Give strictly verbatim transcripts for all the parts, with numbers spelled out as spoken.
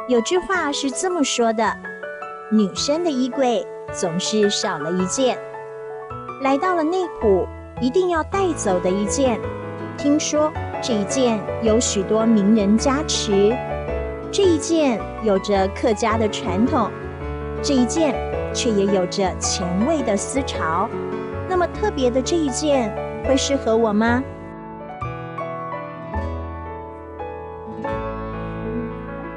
有句话是这么说的：女生的衣柜总是少了一件。来到了内埔，一定要带走的一件，听说这一件有许多名人加持，这一件有着客家的传统，这一件却也有着前卫的思潮。那么特别的这一件，会适合我吗？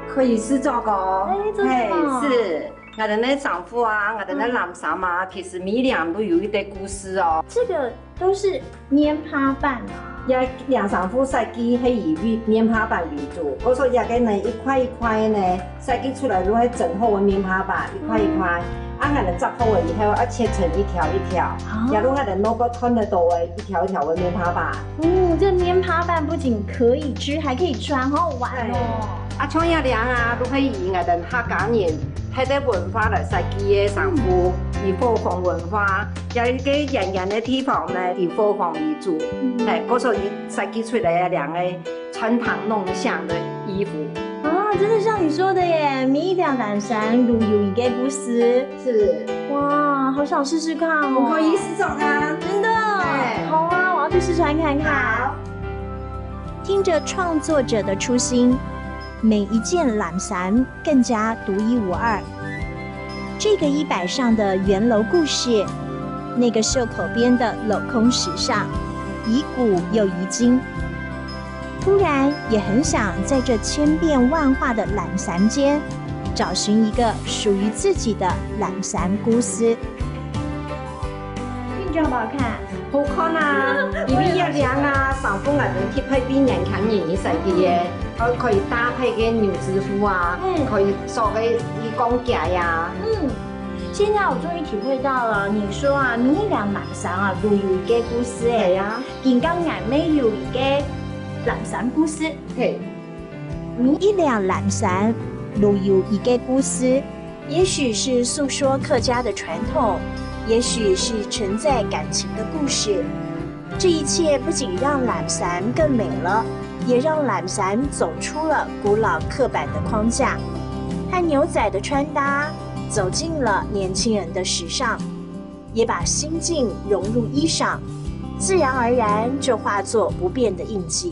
可以試著个哦。哎，真的吗？嘿，是。𠊎兜个衫褲啊，𠊎兜个藍衫啊，其實每領都有一個故事哦。这个都是棉ผ้粄啊。這領衫褲設計係以棉ผ้粄為主，故所這個呢一塊一塊呢，設計出來就係整好个棉ผ้粄，一塊一塊。啊，𠊎兜織好了以後，要切成一條一條，也就𠊎兜能夠看得到个一條一條个棉ผ้粄。嗯，这棉ผ้粄不仅可以吃，还可以穿，好好玩哦。啊，像這領啊，都係以𠊎兜客家人 係个文化來設計个衫褲，以伙房文化，也一個圓圓个地方呢，以伙房為主，係，故所以設計出來个兩個傳統弄香个衣服。啊，真的像你说的耶，每一領藍衫都有一個故事。是，哇，好想试试看哦。我可以試著啊。真的，哎好啊，我要去试穿看看。好，听着创作者的初心，每一件蓝衫更加独一无二。这个衣摆上的圆楼故事，那个袖口边的镂空时尚，以古又以今。突然也很想在这千变万化的蓝衫间，找寻一个属于自己的蓝衫故事。你觉得好不好看？好看啊！因為這領啊，衫褲𠊎兜特別為年輕人去設計个，可可以搭配个牛仔褲啊，嗯可以做个去逛街呀。嗯，现在我终于体会到了，你说啊，每一領藍衫啊，都有一个故事哎。係啊，今个眼尾有一个藍衫故事。係。每一領藍衫都有一个故事，也许是诉说客家的传统，也许是承载感情的故事。这一切不仅让蓝衫更美了，也让蓝衫走出了古老刻板的框架，和牛仔的穿搭走进了年轻人的时尚，也把心境融入衣裳，自然而然就化作不变的印记。